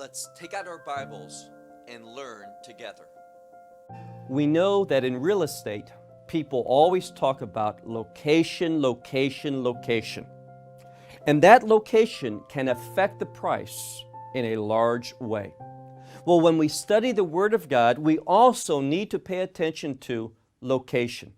Let's take out our Bibles and learn together. We know that in real estate, people always talk about location, location, location. And that location can affect the price in a large way. Well, when we study the Word of God, we also need to pay attention to location,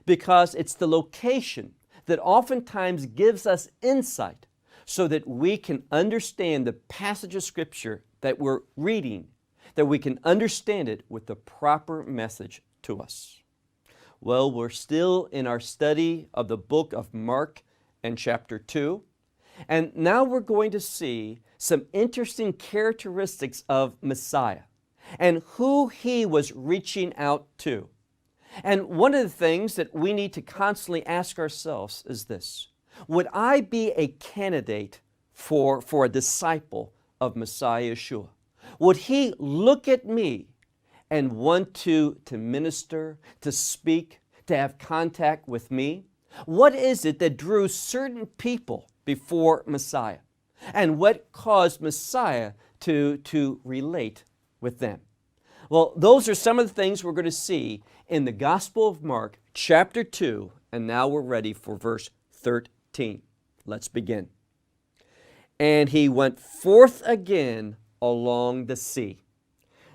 because it's the location that oftentimes gives us insight so that we can understand the passage of Scripture that we're reading, that we can understand it with the proper message to us. Well, we're still in our study of the book of Mark and chapter 2. And now we're going to see some interesting characteristics of Messiah and who He was reaching out to. And one of the things that we need to constantly ask ourselves is this: would I be a candidate for a disciple of Mesīā Јešuā? Would He look at me and want to minister, to speak, to have contact with me? What is it that drew certain people before Messiah? And what caused Messiah to relate with them? Well, those are some of the things we're going to see in the Gospel of Mark, chapter 2, and now we're ready for verse 13. Let's begin. And he went forth again along the sea.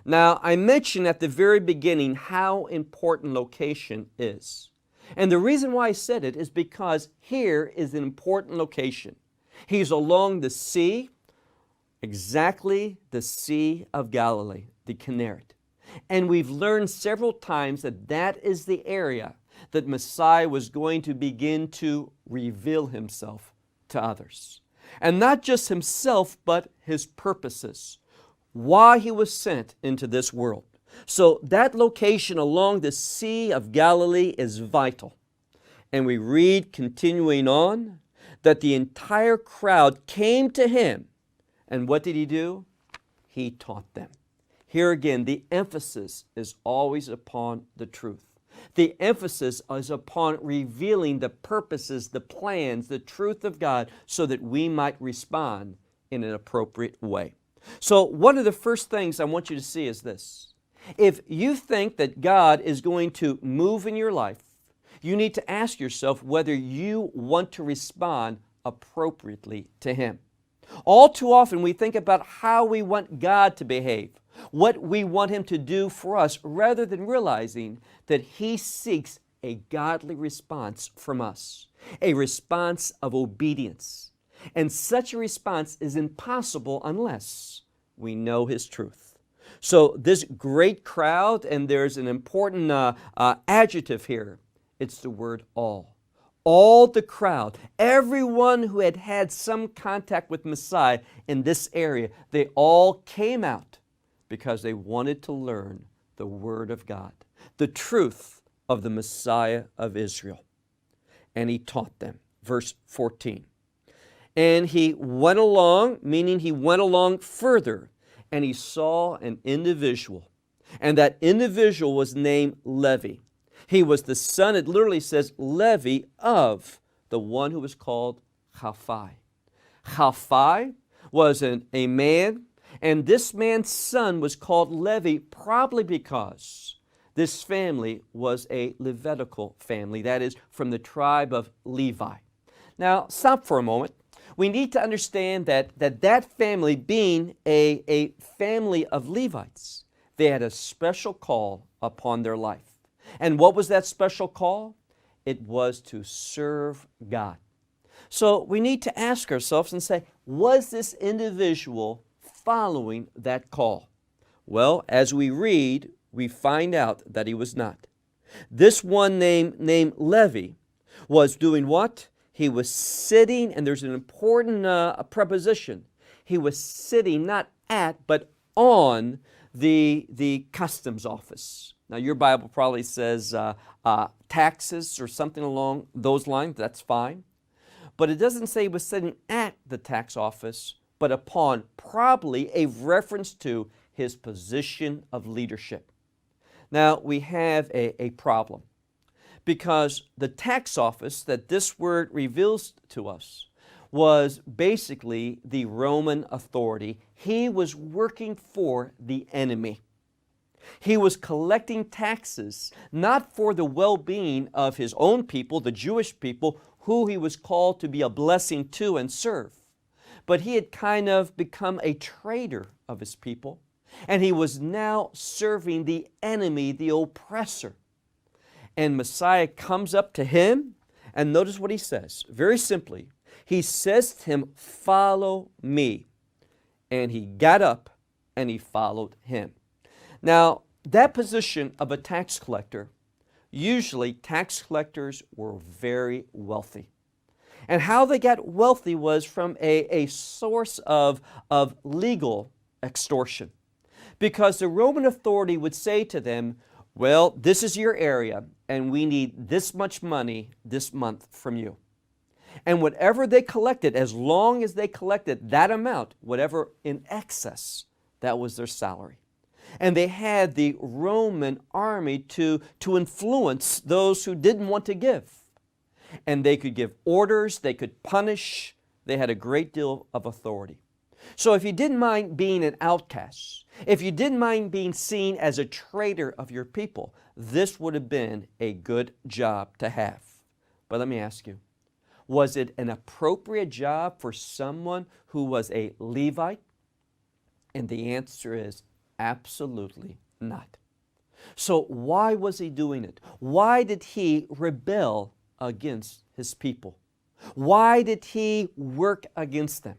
Now, I mentioned at the very beginning how important location is. And the reason why I said it is because here is an important location. He's along the sea, exactly the Sea of Galilee, the Kinneret. And we've learned several times that that is the area that Messiah was going to begin to reveal Himself to others. And not just Himself, but His purposes, why He was sent into this world. So that location along the Sea of Galilee is vital. And we read, continuing on, that the entire crowd came to Him. And what did He do? He taught them. Here again, the emphasis is always upon the truth. The emphasis is upon revealing the purposes, the plans, the truth of God, so that we might respond in an appropriate way. So one of the first things I want you to see is this: if you think that God is going to move in your life, you need to ask yourself whether you want to respond appropriately to Him. All too often we think about how we want God to behave, what we want Him to do for us, rather than realizing that He seeks a godly response from us, a response of obedience. And such a response is impossible unless we know His truth. So this great crowd, and there's an important adjective here, it's the word all. All the crowd, everyone who had had some contact with Messiah in this area, they all came out because they wanted to learn the Word of God, the truth of the Messiah of Israel. And He taught them. Verse 14. And He went along, meaning He went along further, and He saw an individual. And that individual was named Levi. He was the son, it literally says, Levi, of the one who was called Chalphi. Chalphi was a man, and this man's son was called Levi probably because this family was a Levitical family, that is, from the tribe of Levi. Now, stop for a moment. We need to understand that family, being a family of Levites, they had a special call upon their life. And what was that special call? It was to serve God. So we need to ask ourselves and say, was this individual following that call? Well, as we read, we find out that he was not. This one named Levi was doing what? He was sitting, and there's an important preposition. He was sitting not at, but on the customs office. Now, your Bible probably says taxes or something along those lines. That's fine. But it doesn't say he was sitting at the tax office, but upon, probably a reference to his position of leadership. Now, we have a problem, because the tax office that this word reveals to us was basically the Roman authority. He was working for the enemy. He was collecting taxes, not for the well-being of his own people, the Jewish people, who he was called to be a blessing to and serve. But he had kind of become a traitor of his people, and he was now serving the enemy, the oppressor. And Messiah comes up to him, and notice what he says. Very simply, he says to him, "Follow me." And he got up and he followed him. Now, that position of a tax collector, usually tax collectors were very wealthy. And how they got wealthy was from a source of legal extortion. Because the Roman authority would say to them, well, this is your area, and we need this much money this month from you. And whatever they collected, as long as they collected that amount, whatever in excess, that was their salary. And they had the Roman army to influence those who didn't want to give. And they could give orders, they could punish, they had a great deal of authority. So if you didn't mind being an outcast, if you didn't mind being seen as a traitor of your people, this would have been a good job to have. But let me ask you, was it an appropriate job for someone who was a Levite? And the answer is absolutely not. So why was he doing it? Why did he rebel against his people? Why did he work against them?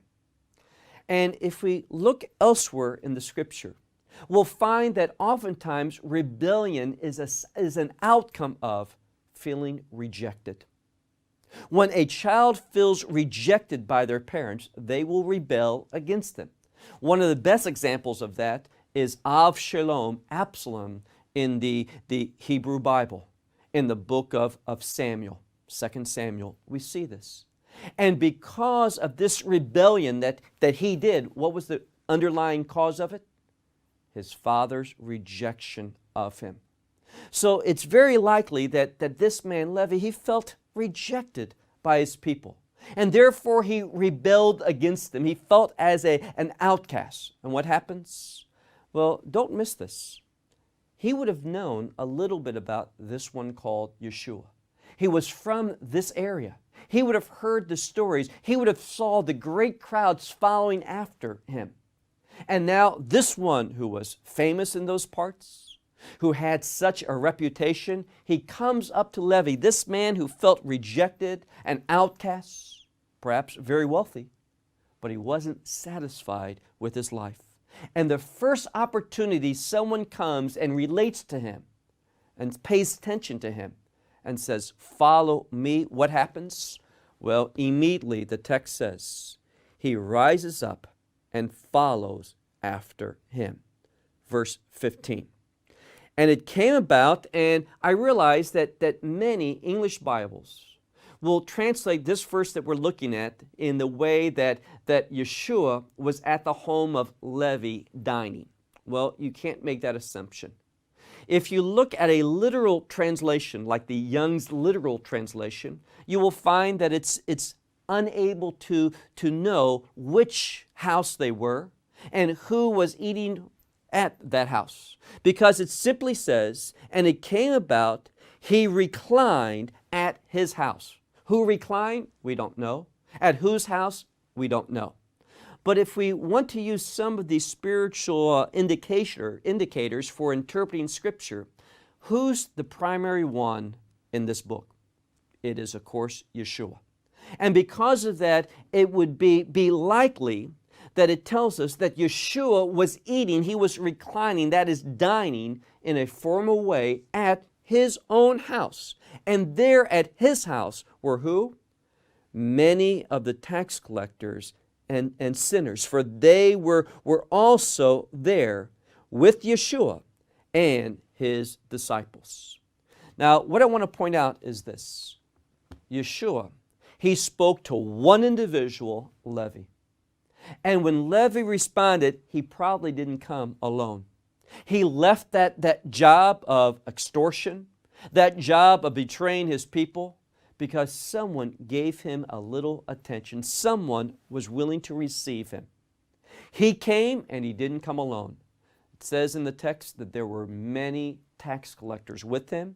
And if we look elsewhere in the Scripture, we'll find that oftentimes rebellion is an outcome of feeling rejected. When a child feels rejected by their parents, they will rebel against them. One of the best examples of that is Absalom in the Hebrew Bible, in the book of Samuel, 2 Samuel. We see this. And because of this rebellion that he did, what was the underlying cause of it? His father's rejection of him. So it's very likely that this man, Levi, he felt rejected by his people. And therefore he rebelled against them. He felt as an outcast. And what happens? Well, don't miss this. He would have known a little bit about this one called Yeshua. He was from this area. He would have heard the stories. He would have saw the great crowds following after him. And now this one who was famous in those parts, who had such a reputation, he comes up to Levi, this man who felt rejected and outcast, perhaps very wealthy, but he wasn't satisfied with his life. And the first opportunity someone comes and relates to him and pays attention to him and says, "Follow me," what happens? Well, immediately the text says, he rises up and follows after him. Verse 15. And it came about, and I realize that many English Bibles will translate this verse that we're looking at in the way that Yeshua was at the home of Levi dining. Well, you can't make that assumption. If you look at a literal translation, like the Young's literal translation, you will find that it's unable to know which house they were and who was eating at that house. Because it simply says, and it came about, he reclined at his house. Who reclined? We don't know. At whose house? We don't know. But if we want to use some of these spiritual indicators for interpreting Scripture, who's the primary one in this book? It is, of course, Yeshua. And because of that, it would be likely that it tells us that Yeshua was eating, he was reclining, that is dining in a formal way at his own house. And there at his house were who? Many of the tax collectors and sinners, for they were also there with Yeshua and his disciples. Now, what I want to point out is this. Yeshua, he spoke to one individual, Levi. And when Levi responded, he probably didn't come alone. He left that job of extortion, that job of betraying his people, because someone gave him a little attention. Someone was willing to receive him. He came and he didn't come alone. It says in the text that there were many tax collectors with him.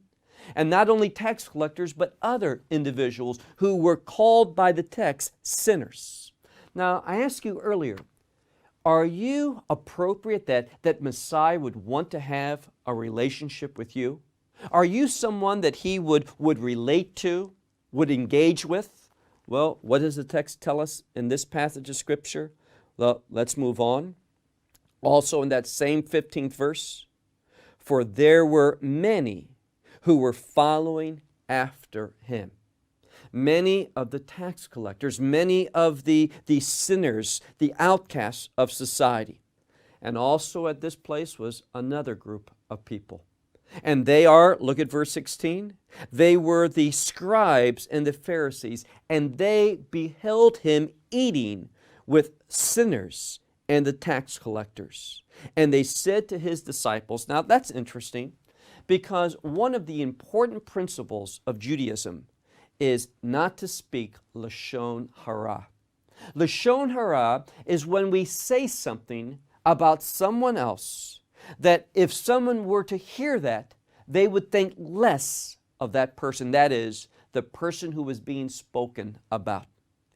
And not only tax collectors, but other individuals who were called by the text sinners. Now, I asked you earlier, are you appropriate that Messiah would want to have a relationship with you? Are you someone that he would relate to, would engage with? Well, what does the text tell us in this passage of Scripture? Well, let's move on. Also in that same 15th verse, for there were many who were following after him. Many of the tax collectors, many of the sinners, the outcasts of society. And also at this place was another group of people. And they are, look at verse 16, they were the scribes and the Pharisees, and they beheld him eating with sinners and the tax collectors. And they said to his disciples, now that's interesting, because one of the important principles of Judaism is not to speak lashon hara. Lashon hara is when we say something about someone else that if someone were to hear that, they would think less of that person. That is, the person who was being spoken about.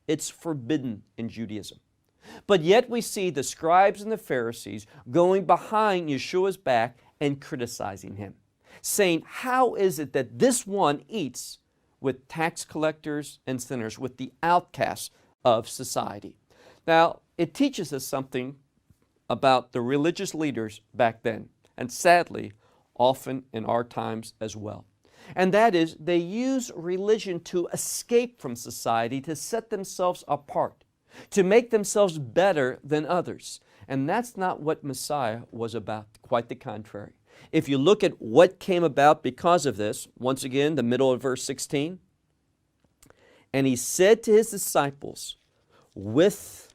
It's forbidden in Judaism. But yet we see the scribes and the Pharisees going behind Yeshua's back and criticizing him, saying, how is it that this one eats with tax collectors and sinners, with the outcasts of society? Now, it teaches us something about the religious leaders back then, and sadly, often in our times as well. And that is, they use religion to escape from society, to set themselves apart, to make themselves better than others. And that's not what Messiah was about, quite the contrary. If you look at what came about because of this, once again, the middle of verse 16, and he said to his disciples, with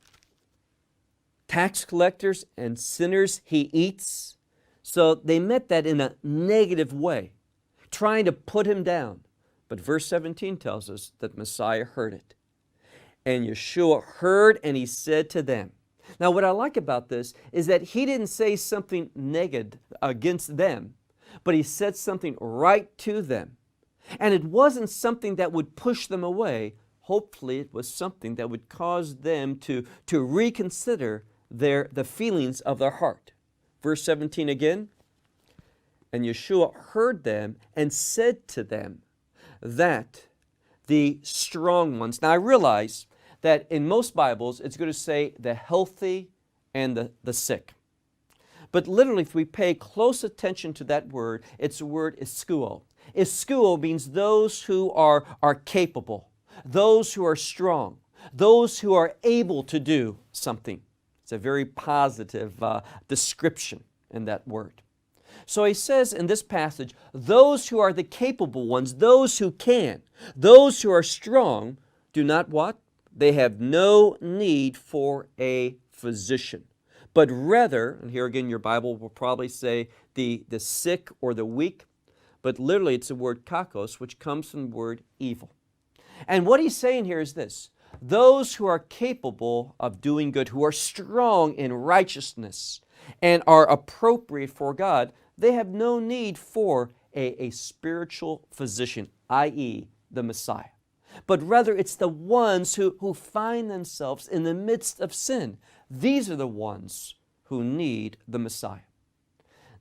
tax collectors and sinners he eats. So they meant that in a negative way, trying to put him down. But verse 17 tells us that Messiah heard it. And Yeshua heard and he said to them. Now what I like about this is that he didn't say something negative against them, but he said something right to them. And it wasn't something that would push them away. Hopefully it was something that would cause them to reconsider the feelings of their heart. Verse 17 again, and Yeshua heard them and said to them that the strong ones. Now I realize that in most Bibles it's going to say the healthy and the sick. But literally if we pay close attention to that word, it's the word iskuo. Iskuo means those who are capable, those who are strong, those who are able to do something. It's a very positive description in that word. So he says in this passage, those who are the capable ones, those who can, those who are strong, do not what? They have no need for a physician, but rather, and here again your Bible will probably say the sick or the weak, but literally it's the word kakos, which comes from the word evil. And what he's saying here is this: those who are capable of doing good, who are strong in righteousness and are appropriate for God, they have no need for a spiritual physician, i.e. the Messiah. But rather it's the ones who find themselves in the midst of sin. These are the ones who need the Messiah.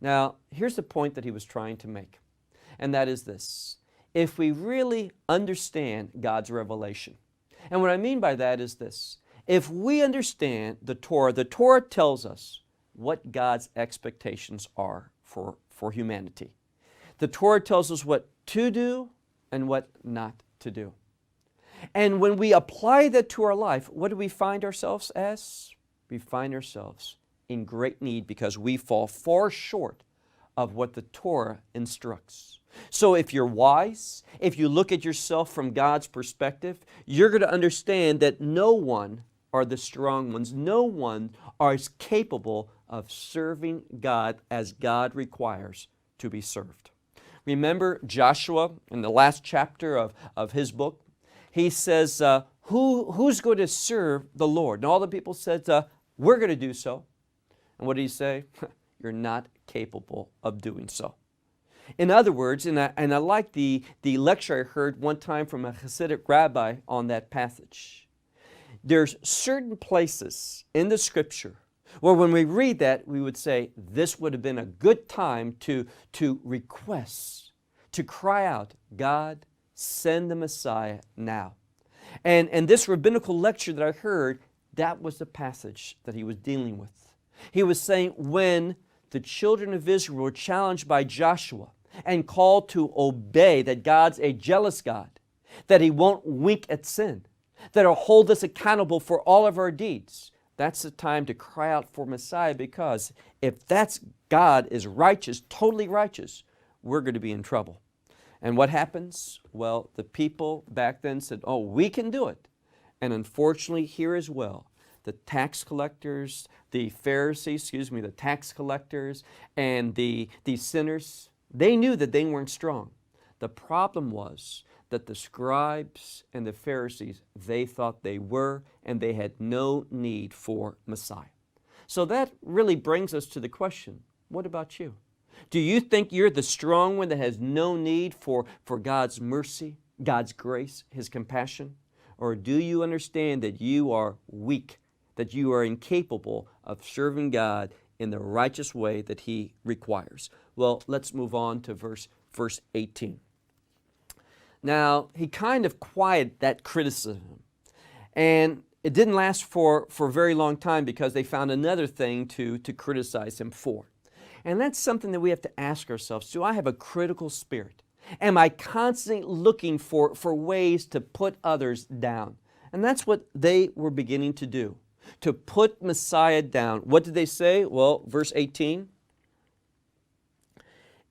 Now, here's the point that he was trying to make, and that is this: if we really understand God's revelation, and what I mean by that is this: if we understand the Torah tells us what God's expectations are for humanity. The Torah tells us what to do and what not to do. And when we apply that to our life, what do we find ourselves as? We find ourselves in great need because we fall far short of what the Torah instructs. So if you're wise, if you look at yourself from God's perspective, you're going to understand that no one are the strong ones. No one are as capable of serving God as God requires to be served. Remember Joshua in the last chapter of his book? He says, who's going to serve the Lord? And all the people said, we're going to do so. And what did he say? You're not capable of doing so. In other words, and I like the lecture I heard one time from a Hasidic rabbi on that passage. There's certain places in the Scripture where when we read that, we would say, this would have been a good time to request, to cry out, God, send the Messiah now. And this rabbinical lecture that I heard, that was the passage that he was dealing with. He was saying when the children of Israel were challenged by Joshua and called to obey, that God's a jealous God, that He won't wink at sin, that He'll hold us accountable for all of our deeds. That's the time to cry out for Messiah, because if that's God is righteous, totally righteous, we're going to be in trouble. And what happens? Well, the people back then said, oh, we can do it. And unfortunately, here as well, the tax collectors, the Pharisees, the tax collectors, and the sinners, they knew that they weren't strong. The problem was that the scribes and the Pharisees, they thought they were, and they had no need for Messiah. So that really brings us to the question, what about you? Do you think you're the strong one that has no need for God's mercy, God's grace, His compassion? Or do you understand that you are weak, that you are incapable of serving God in the righteous way that He requires? Well, let's move on to verse 18. Now, he kind of quieted that criticism. And it didn't last for a very long time, because they found another thing to criticize him for. And that's something that we have to ask ourselves. Do I have a critical spirit? Am I constantly looking for ways to put others down? And that's what they were beginning to do, to put Messiah down. What did they say? Well, verse 18.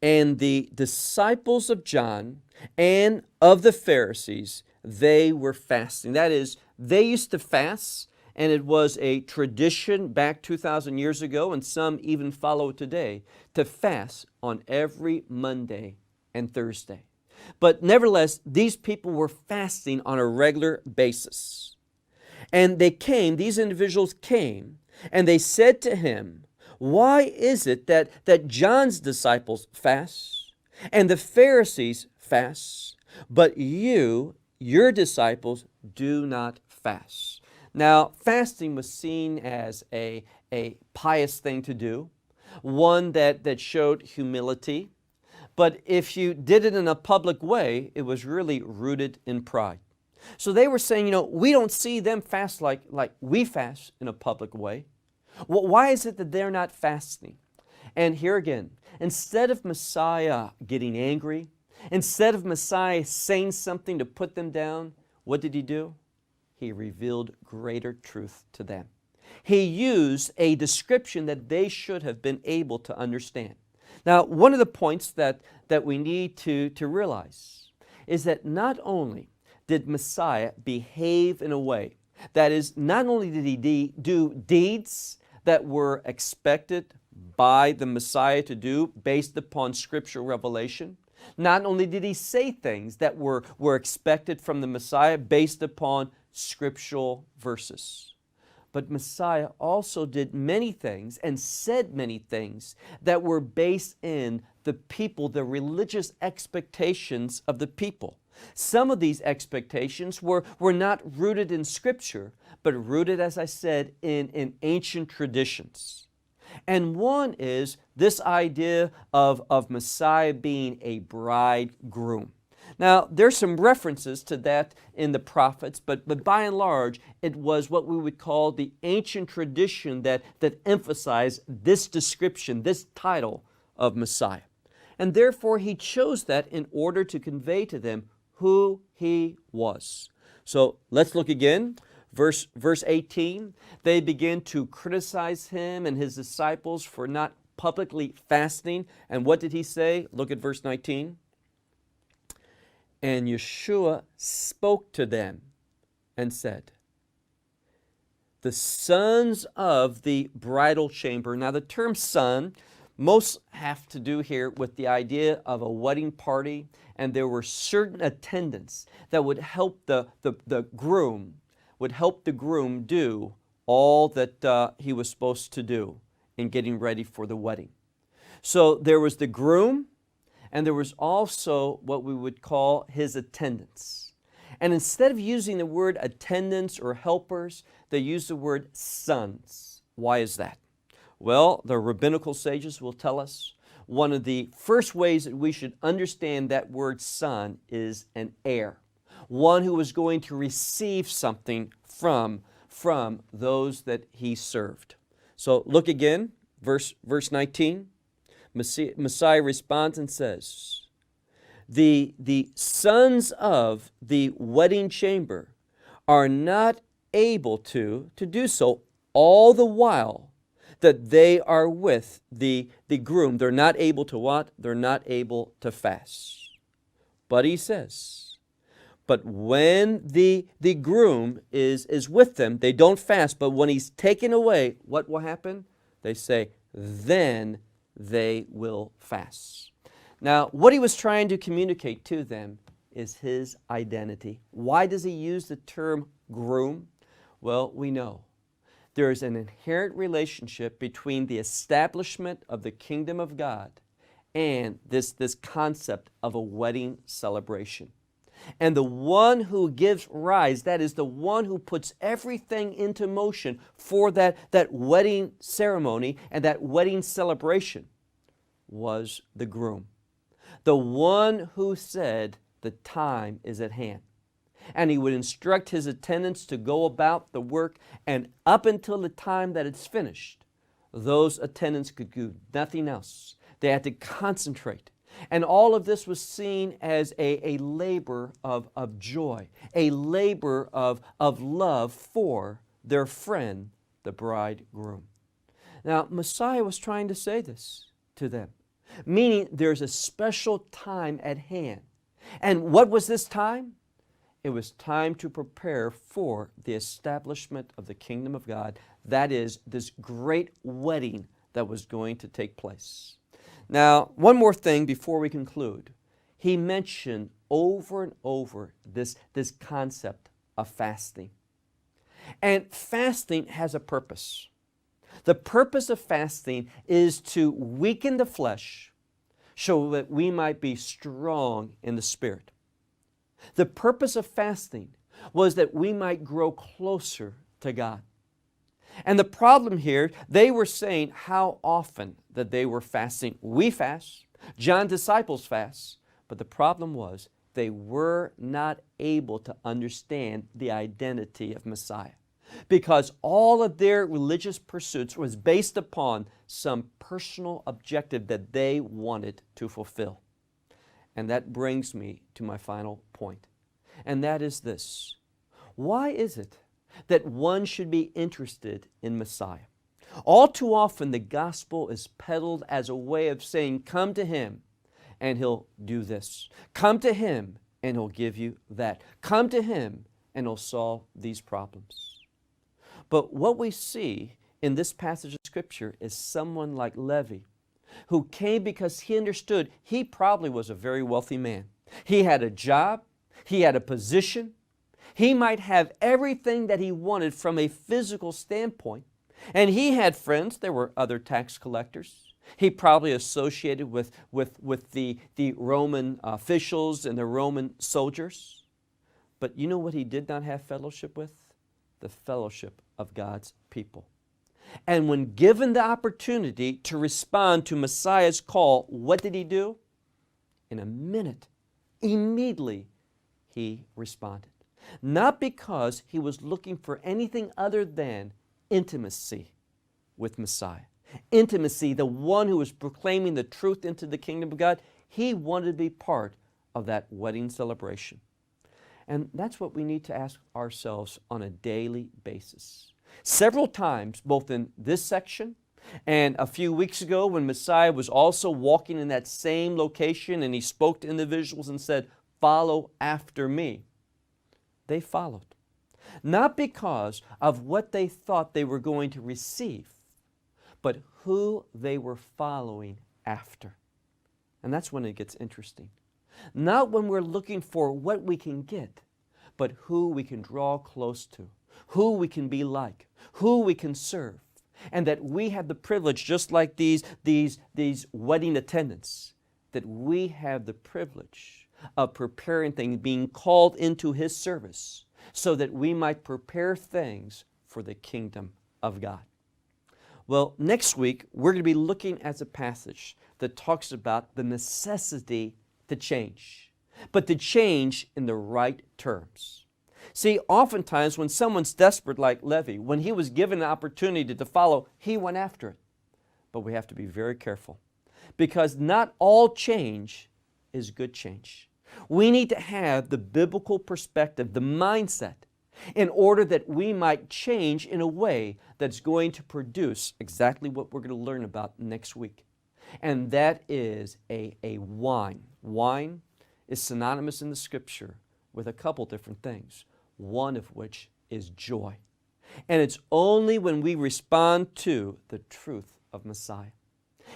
And the disciples of John and of the Pharisees, they were fasting. That is, they used to fast, and it was a tradition back 2,000 years ago, and some even follow today, to fast on every Monday and Thursday. But nevertheless, these people were fasting on a regular basis. And these individuals came, and they said to him, why is it that John's disciples fast and the Pharisees fast, but your disciples do not fast? Now, fasting was seen as a pious thing to do, one that showed humility. But if you did it in a public way, it was really rooted in pride. So they were saying, we don't see them fast like we fast in a public way. Well, why is it that they're not fasting? And here again, instead of Messiah getting angry, instead of Messiah saying something to put them down, what did He do? He revealed greater truth to them. He used a description that they should have been able to understand. Now, one of the points that we need to realize is that not only did Messiah behave in a way, that is, not only did He do deeds that were expected by the Messiah to do based upon scriptural revelation, not only did He say things that were expected from the Messiah based upon scriptural verses, but Messiah also did many things and said many things that were based in the people, the religious expectations of the people. Some of these expectations were not rooted in Scripture, but rooted, as I said, in ancient traditions. And one is this idea of Messiah being a bridegroom. Now, there's some references to that in the prophets, but by and large, it was what we would call the ancient tradition that emphasized this description, this title of Messiah. And therefore, He chose that in order to convey to them who He was. So let's look again. Verse 18, they begin to criticize Him and His disciples for not publicly fasting. And what did He say? Look at verse 19. And Yeshua spoke to them and said, the sons of the bridal chamber. Now the term son Most have to do here with the idea of a wedding party, and there were certain attendants that would help the groom do all that he was supposed to do in getting ready for the wedding. So there was the groom, and there was also what we would call his attendants. And instead of using the word attendants or helpers, they use the word sons. Why is that? Well, the rabbinical sages will tell us one of the first ways that we should understand that word son is an heir, one who is going to receive something from those that he served. So look again, verse 19. Messiah responds and says, the sons of the wedding chamber are not able to do so all the while that they are with the groom. They're not able to what? They're not able to fast. But he says, but when the groom is with them, they don't fast, but when he's taken away, what will happen? They say, then they will fast. Now, what he was trying to communicate to them is his identity. Why does he use the term groom? Well, we know there is an inherent relationship between the establishment of the kingdom of God and this concept of a wedding celebration. And the one who gives rise, that is the one who puts everything into motion for that wedding ceremony and that wedding celebration, was the groom. The one who said the time is at hand. And he would instruct his attendants to go about the work, and up until the time that it's finished, those attendants could do nothing else. They had to concentrate. And all of this was seen as a labor of joy, a labor of love for their friend, the bridegroom. Now, Messiah was trying to say this to them, meaning there's a special time at hand. And what was this time? It was time to prepare for the establishment of the kingdom of God. That is, this great wedding that was going to take place. Now, one more thing before we conclude. He mentioned over and over this concept of fasting. And fasting has a purpose. The purpose of fasting is to weaken the flesh so that we might be strong in the spirit. The purpose of fasting was that we might grow closer to God. And the problem here, they were saying how often that they were fasting. We fast, John's disciples fast, but the problem was they were not able to understand the identity of Messiah, because all of their religious pursuits was based upon some personal objective that they wanted to fulfill. And that brings me to my final point, and that is this. Why is it that one should be interested in Messiah? All too often the gospel is peddled as a way of saying, come to Him and He'll do this. Come to Him and He'll give you that. Come to Him and He'll solve these problems. But what we see in this passage of Scripture is someone like Levi, who came because he understood he probably was a very wealthy man. He had a job, he had a position, he might have everything that he wanted from a physical standpoint, and he had friends. There were other tax collectors. He probably associated with the Roman officials and the Roman soldiers. But you know what he did not have fellowship with? The fellowship of God's people. And when given the opportunity to respond to Messiah's call, what did he do? In a minute, immediately, he responded. Not because he was looking for anything other than intimacy with Messiah. Intimacy, the one who was proclaiming the truth into the kingdom of God. He wanted to be part of that wedding celebration. And that's what we need to ask ourselves on a daily basis. Several times, both in this section and a few weeks ago when Messiah was also walking in that same location and He spoke to individuals and said, follow after me. They followed. Not because of what they thought they were going to receive, but who they were following after. And that's when it gets interesting. Not when we're looking for what we can get, but who we can draw close to, who we can be like, who we can serve. And that we have the privilege, just like these wedding attendants, that we have the privilege of preparing things, being called into His service, so that we might prepare things for the kingdom of God. Well, next week, we're going to be looking at a passage that talks about the necessity to change, but to change in the right terms. See, oftentimes when someone's desperate like Levi, when he was given an opportunity to follow, he went after it. But we have to be very careful, because not all change is good change. We need to have the biblical perspective, the mindset, in order that we might change in a way that's going to produce exactly what we're going to learn about next week. And that is a wine. Wine is synonymous in the Scripture with a couple different things, one of which is joy. And it's only when we respond to the truth of Messiah.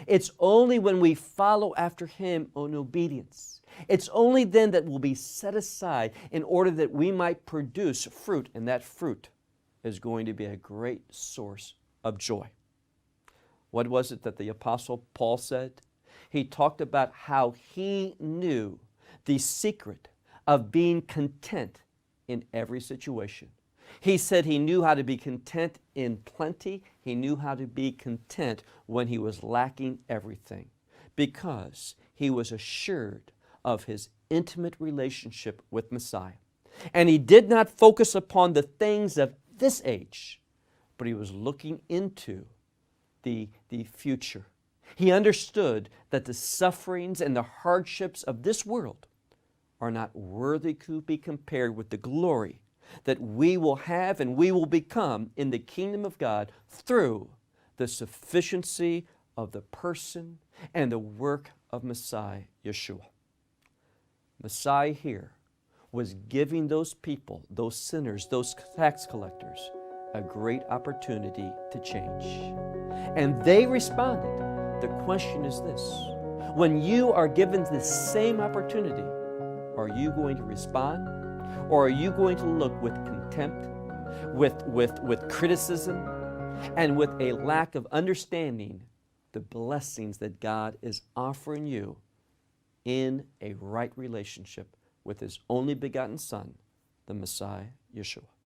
It's only when we follow after Him in obedience. It's only then that we'll be set aside in order that we might produce fruit, and that fruit is going to be a great source of joy. What was it that the Apostle Paul said? He talked about how he knew the secret of being content in every situation. He said he knew how to be content in plenty. He knew how to be content when he was lacking everything, because he was assured of his intimate relationship with Messiah. And he did not focus upon the things of this age, but he was looking into the future. He understood that the sufferings and the hardships of this world are not worthy to be compared with the glory that we will have and we will become in the kingdom of God through the sufficiency of the person and the work of Mesīā Јešuā. Messiah here was giving those people, those sinners, those tax collectors, a great opportunity to change. And they responded. The question is this: when you are given the same opportunity, are you going to respond? Or are you going to look with contempt, with criticism, and with a lack of understanding the blessings that God is offering you in a right relationship with His only begotten Son, the Mesīā Јešuā?